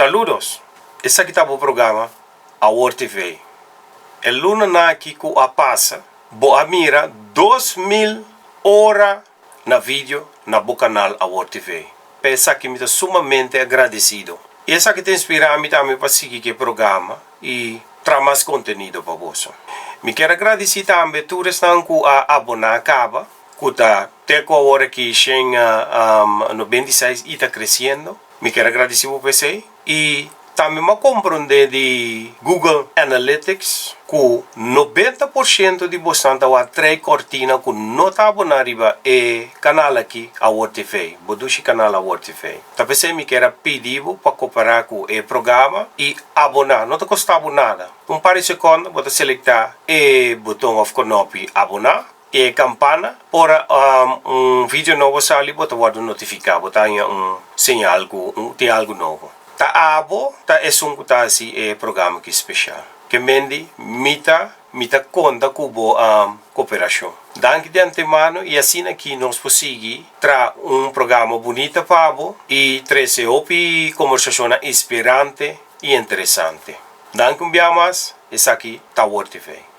Saludos! Esaki ta bo programa Awor TV. E lunanan aki ku a pasa bo a mira 2000 ora na video na bo kanal Awor TV. Pa esaki mi ta sumamente agradesido. I esaki ta inspirá mi tambe pa sigui ku e programa i traha mas kontenido pa boso. Mi kier a gradisí tambe tur esnan ku a aboná kaba, ku ta te ku awor aki 196 i ta kresiendo. Mi kier a gradisí bo pa esei. I tambe mi a komprondé di Google Analytics ku 90% di bosnan ta wak trei kòrtina ku no ta aboná riba e kanal aki Awor TV, bo dushi kanal Awor TV. Ta p'esei mi kier a pidi bo pa koperá ku e programa i aboná. No ta kostá bo nada. Un par di sekònda bo ta selektá e boton òf kònòpi aboná i e kampana. Ora un video nobo sali bo ta wòrdu notifiká, bo ta haña un señal ku tin algu nobo. Ta abo ta esun ku ta hasi e programa aki speshal. Ke mendi mi ta mi ta konta ku bo koperashon. Danki di antemano i asina aki nos por sigui traha un programa bunita pa bo i trese hopi kombersashonnan inspirante i interesante. Danki un bia mas, esaki ta Awor TV.